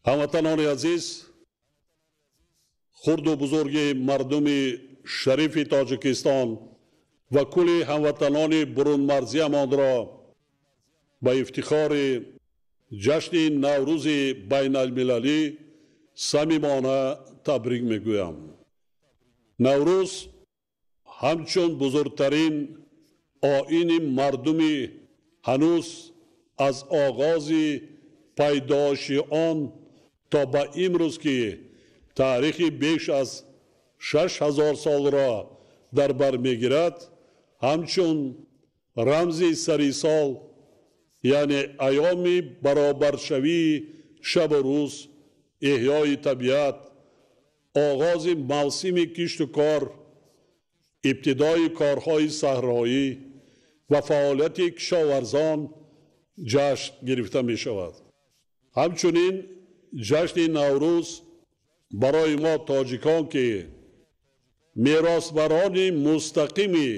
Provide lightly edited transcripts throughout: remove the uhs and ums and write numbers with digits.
Ҳамватанони азиз, хурду бузурги мардуми шарифи Тоҷикистон ва кулли ҳамватанони бурунмарзиямонро ба ифтихори ҷашни Наврӯзи байналмилалӣ самимона табрик мегӯям. Наврӯз ҳамчун бузургтарин оини мардумӣ ҳанӯз аз оғози пайдоиши он то ба имрӯз, ки таърихи беш аз 6000 солро дар бар мегирад, ҳамчун рамзи сари сол, яъне айёми баробаршавии шабу рӯз, эҳёи табиат, оғози мавсими кишту кор, ибтидои корҳои саҳроӣ ва фаъолияти кишоварзон ҷашн гирифта мешавад. Ҳамчунин ҷашни Наврӯз барои мо тоҷикон, ки меросбарони мустақими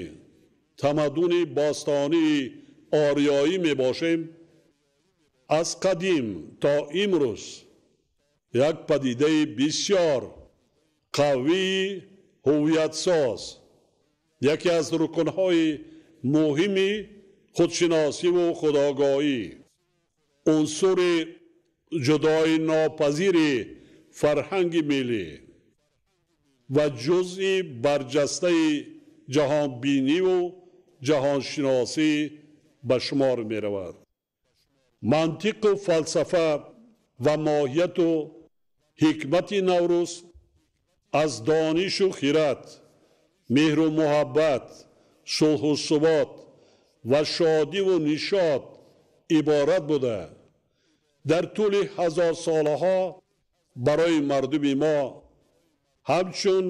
тамаддуни бостонии ориёӣ мебошем, аз қадим то имрӯз як падидаи бисёр қавии ҳувиятсоз, яке аз рукнҳои муҳими худшиносиву худогоҳӣ, унсури ҷудоинопазири фарҳанги миллӣ ва ҷузъи барҷастаи ҷаҳонбиниву ҷаҳоншиносӣ ба шумор меравад. Мантиқу фалсафа ва моҳияту ҳикмати Наврӯз аз донишу хират, меҳру муҳаббат, сулҳу субот ва шодиву нишот иборат буда, дар тӯли ҳазорсолаҳо барои мардуми мо ҳамчун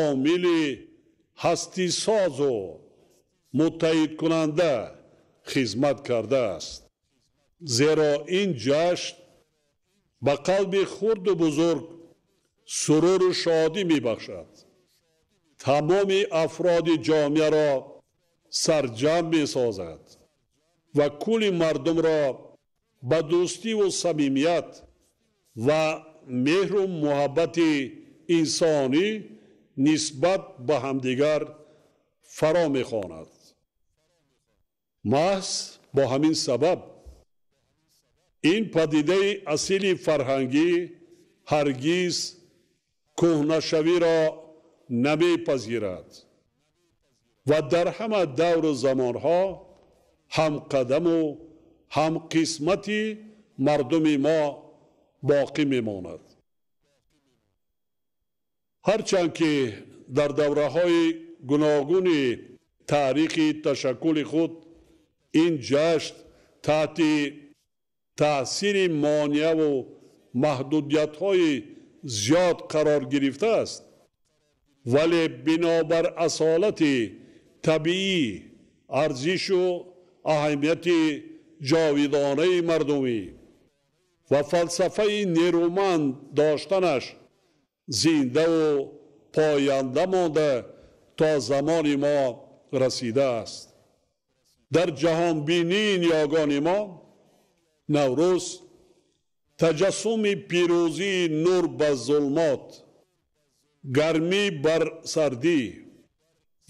омили ҳастисозу муттаҳидкунанда хизмат кардааст. Зеро ин ҷашн ба қалби хурду бузург суруру шодӣ мебахшад, тамоми афроди ҷомеаро сарҷамъ месозад ва кулли мардумро ба дӯстиву самимият ва меҳру муҳаббати инсонӣ нисбат ба ҳамдигар фаро мехонад. Маҳз бо ҳамин сабаб ин падидаи асили фарҳангӣ ҳаргиз кӯҳнашавиро намепазирад ва дар ҳама давру замонҳо ҳамқадаму ҳамқисмати мардуми мо боқӣ мемонад. Ҳарчанд ки дар давраҳои гуногуни таърихи ташаккули худ ин ҷашн таҳти таъсири монеаву маҳдудиятҳои зиёд қарор гирифтааст, вале бинобар асолати табиӣ, арзишу аҳамияти ҷовидонаи мардумӣ ва фалсафаи нерӯманд доштанаш зиндаву поянда монда то замони мо расидааст. Дар ҷаҳонбинии ниёгони мо Наврӯз таҷассуми пирӯзии нур ба зулмот, гармӣ бар сардӣ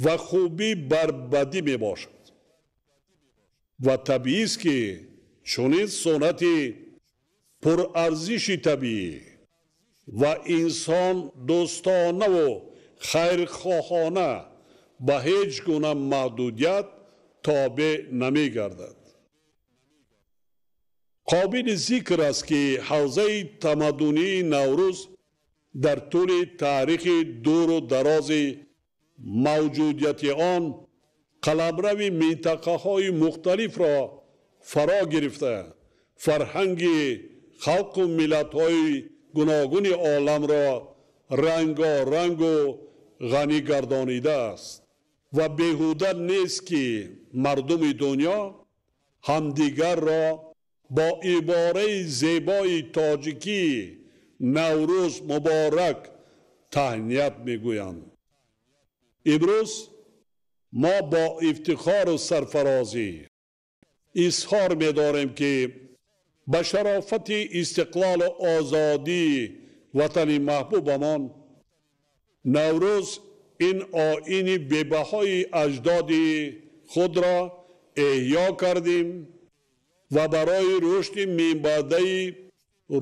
ва хубӣ бар бадӣ мебошад ва табиист, ки чунин суннати пурарзиши табиӣ ва инсон дӯстонаву хайрхоҳона ба ҳеҷ гуна маҳдудият тобеъ намегардад. Қобили зикр аст, ки ҳавзаи тамаддунии Наврӯз дар тӯли таърихи дуру дарози мавҷудияти он қаламрави минтақаҳои мухталифро фаро гирифта, фарҳанги халқу миллатҳои гуногуни оламро рангорангу ғанӣ гардонидааст ва беҳуда нест, ки мардуми дунё ҳамдигарро бо ибораи зебои тоҷикӣ Наврӯз муборак таҳният мегӯянд. Имрӯз мо бо ифтихору сарфарозӣ изҳор медорем, ки Ба шарофати истиқлолу озодии ватани маҳбубамон Наврӯз ин оини бебаҳои аҷдоди худро эҳё кардем ва барои рушди минбаъдаи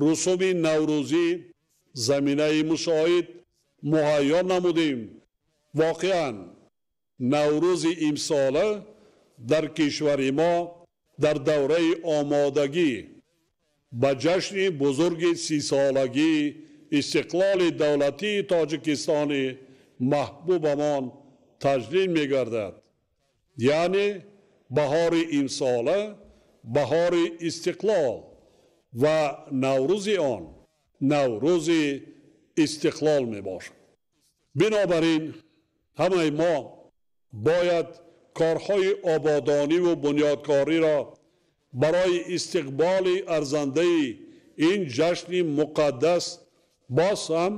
русуми наврӯзӣ заминаи мусоид муҳайё намудем. Воқеан Наврӯзи имсола дар кишвари мо дар давраи омодагӣ ба ҷашни бузурги 30-солагии истиқлоли давлатии Тоҷикистони маҳбубамон таҷлил мегардад. Яъне баҳори имсола баҳори истиқлол ва наврӯзи он Наврӯзи истиқлол мебошад. Бинобар ин ҳамаи мо бояд корҳои ободониву бунёдкориро барои истиқболи арзандаи ин ҷашни муқаддас боз ҳам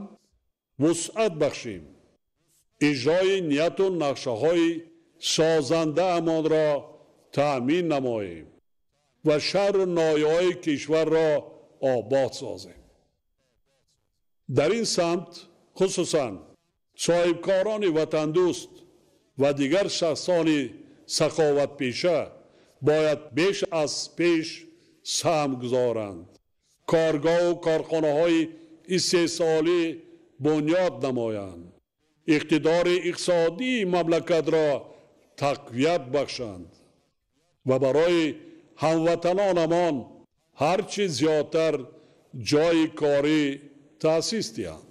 вусъат бахшем, иҷрои нияту нақшаҳои созандаамонро таъмин намоем ва шаҳру ноҳияҳои кишварро обод созем. Дар ин самт хусусан соҳибкорони ватандӯст ва дигар шахсони саховатпеша бояд беш аз пеш саҳм гузоранд, коргоҳу корхонаҳои истеҳсолӣ бунёд намоянд, иқтидори иқтисодии мамлакатро тақвият бахшанд ва барои ҳамватанонамон ҳарчи зиёдтар ҷойи корӣ таъсис диҳанд.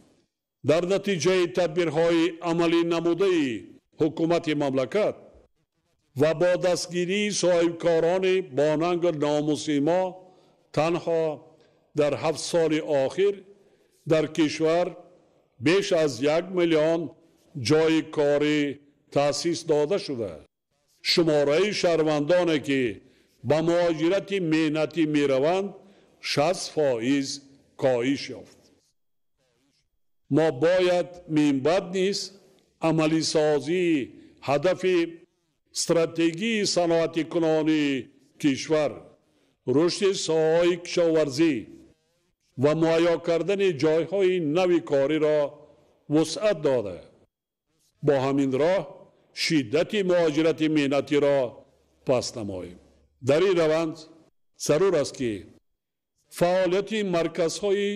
Дар натиҷаи тадбирҳои амалӣ намудаи ҳукумати мамлакат ва бо дастгирии соҳибкорони бонангу номуси мо танҳо дар 7 соли охир дар кишвар беш аз 1 миллион ҷойи корӣ таъсис дода шуда, шумораи шаҳрвандоне ки ба муҳоҷирати меҳнатӣ мераванд 60% коҳиш ёфт. Мо бояд минбаъд низ амалисозии ҳадафи стратегии саноатикунонии кишвар, рушди соҳаҳои кишоварзӣ ва муҳайё кардани ҷойҳои нави кориро вусъат дода, бо ҳамин роҳ шиддати муҳоҷирати меҳнатиро паст намоем. Дар ин раванд зарур аст ки фаъолияти марказҳои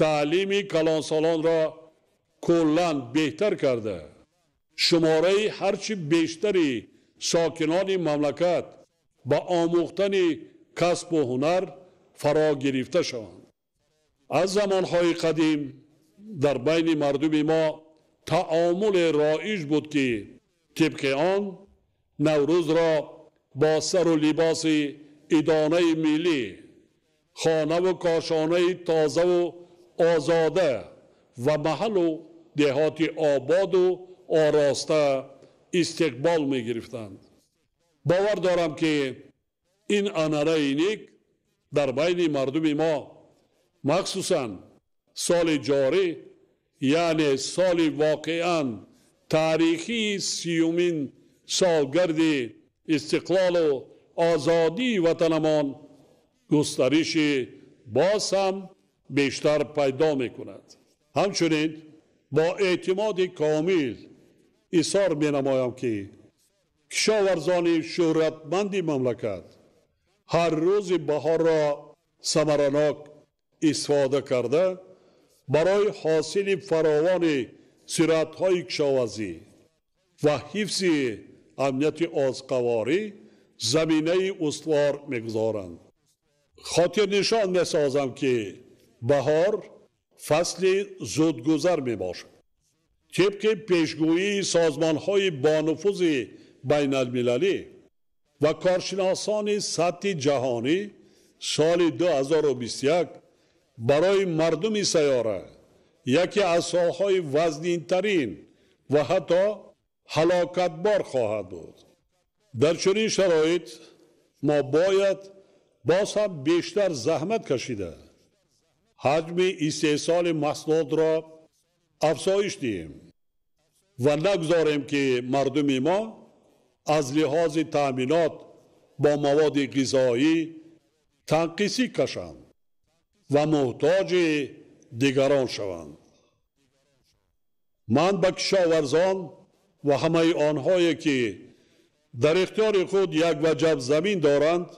таълими калонсолонро куллан беҳтар карда, шумораи ҳарчи бештари сокинони мамлакат ба омӯхтани касбу ҳунар фаро гирифта шаванд. Аз замонҳои қадим дар байни мардуми мо таомуле роиҷ буд ки тибқи он Наврӯзро бо сару либоси идонаи миллӣ, хонаву кошонаи тозаву озода ва маҳаллу деҳоти ободу ороста истиқбол мегирифтанд. Бовар дорам ки ин анъанаи нек дар байни мардуми мо махсусан соли ҷорӣ, яъне соли воқеан таърихии 30-умин солгарди истиқлолу озодии ватанамон густариши боз ҳам бештар пайдо мекунад. Ҳамчунин бо эътимоди комил изҳор менамоям ки кишоварзони шӯҳратманди мамлакат ҳар рӯзи баҳорро самаранок истифода карда, барои ҳосили фаровони зироатҳои кишоварзӣ ва ҳифзи амнияти озуқаворӣ заминаи устувор мегузоранд. Хотирнишон месозам ки баҳор фасли зудгузар мебошад. Тибқи пешгӯии созмонҳои бонуфузи байналмилалӣ ва коршиносони сатҳи ҷаҳонӣ, соли 2021 барои мардуми сайёра яке аз солҳои вазнинтарин ва ҳатто ҳалокатбор хоҳад буд. Дар чунин шароит мо бояд боз ҳам бештар заҳмат кашида, ҳаҷми истеҳсоли маҳсулотро афзоиш диҳем ва нагузорем ки мардуми мо аз лиҳози таъминот бо маводи ғизоӣ Танқисӣ кашанд ва муҳтоҷи дигарон шаванд. Ман ба кишоварзон ва ҳамаи онҳое ки дар ихтиёри худ як ваҷаб замин доранд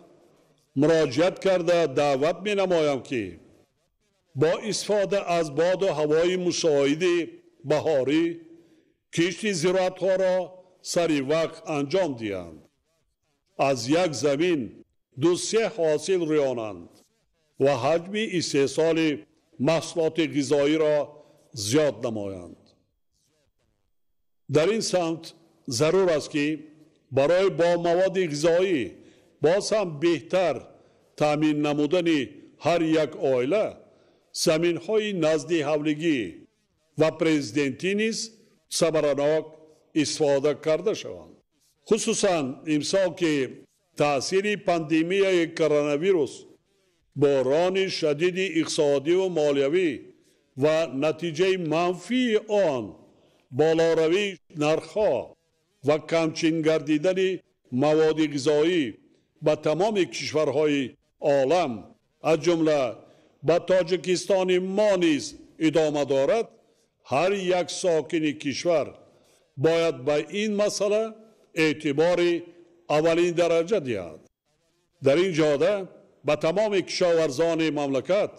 муроҷиат карда даъват менамоям ки бо истифода аз боду ҳавои мусоиди баҳорӣ кишти зироатҳоро сари вақт анҷом диҳанд, аз як замин 2-3 ҳосил рӯёнанд ва ҳаҷми истеҳсоли маҳсулоти ғизоиро зиёд намоянд. Дар ин самт зарур аст ки барои бо маводи ғизоӣ боз ҳам беҳтар таъмин намудани ҳар як оила заминҳои назди ҳавлигӣ ва президентӣ низ самаранок истифода карда шаванд. Хусусан имсол ки таъсири пандемияи коронавирус, бӯҳрони шадиди иқтисодиву молиявӣ ва натиҷаи манфии он болоравии нархҳо ва камчин гардидани маводи ғизоӣ ба тамоми кишварҳои олам аз ҷумла ба Тоҷикистони мо низ идома дорад, ҳар як сокини кишвар бояд ба ин масъала эътибори аввалин дараҷа диҳад. Дар ин ҷода ба тамоми кишоварзони мамлакат,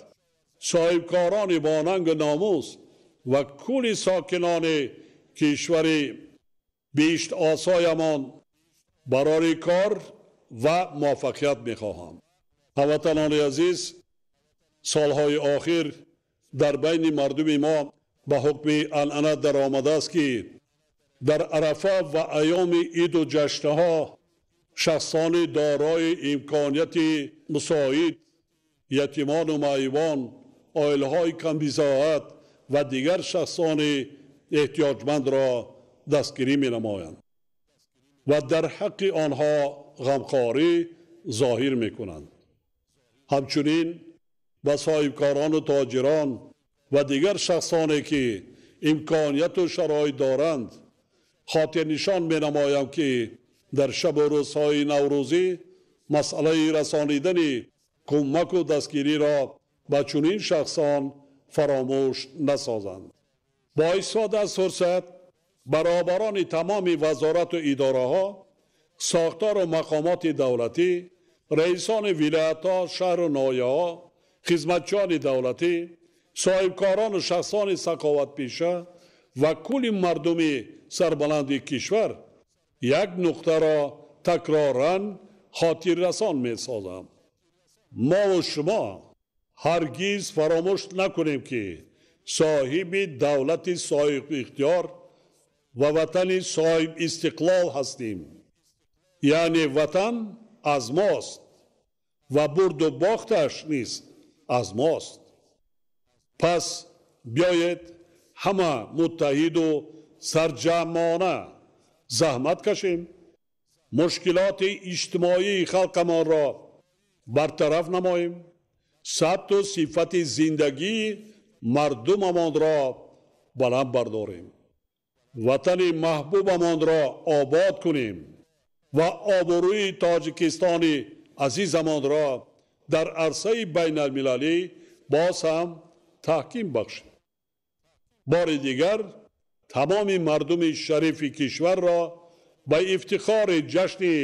соҳибкорони бонангу номус ва кулли сокинони кишвари биҳиштосоямон барори кор ва муваффақият мехоҳам. Ҳамватанони азиз, солҳои охир дар байни мардуми мо ба ҳукми анъана даромадааст ки дар арафа ва айёми иду ҷашнҳо шахсони дорои имконияти мусоид, ятимону маъюбон, оилаҳои камбизоат ва дигар шахсони эҳтиёҷмандро дастгирӣ менамоянд ва дар ҳаққи онҳо ғамхорӣ зоҳир мекунанд. Ҳамчунин ба соҳибкорону тоҷирон ва дигар шахсоне ки имконияту шароит доранд хотирнишон менамоям ки дар шабу рӯзҳои наврӯзӣ масъалаи расонидани кӯмаку дастгириро ба чунин шахсон фаромӯш насозанд. Бо истифода аз фурсат баробарони тамоми вазорату идораҳо, сохтору мақомоти давлатӣ, раисони вилоятҳо, шаҳру ноҳияҳо, хизматчиёни давлатӣ, соҳибкорону шахсони саховатпеша ва кулли мардуми сарбаланди кишвар як нуқтаро такроран хотиррасон месозам. Мову шумо ҳаргиз фаромӯш накунем ки соҳиби давлати соҳибихтиёр ва ватани соҳибистиқлол ҳастем. Яъне ватан аз мост ва бурду бохташ низ аз мост. Пас биёед ҳама муттаҳиду сарҷамъона заҳмат кашем, мушкилоти иҷтимоии халқамонро бартараф намоем, сатҳу сифати зиндагии мардумамонро баланд бардорем, ватани маҳбубамонро обод кунем ва обрӯи Тоҷикистони азизамонро дар арсаи байналмилалӣ боз ҳам таҳким бахшем. Бори дигар тамоми мардуми шарифи кишварро ба ифтихори ҷашни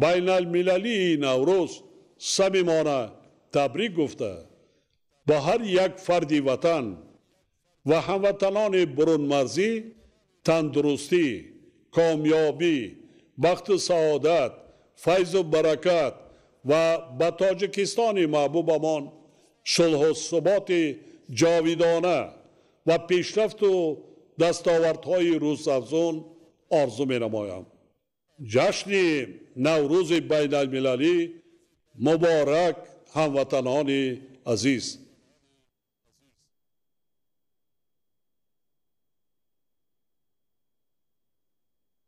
байналмилалии Наврӯз самимона табрик гуфта, ба ҳар як фарди ватан ва ҳамватанони бурунмарзӣ тандурустӣ, комёбӣ, бахту саодат, файзу баракат ва ба Тоҷикистони маҳбубамон сулҳу суботи ҷовидона ва пешрафту дастовардҳои рӯзафзун орзу менамоям. Ҷашни Наврӯзи байналмилалӣ муборак, ҳамватанони азиз!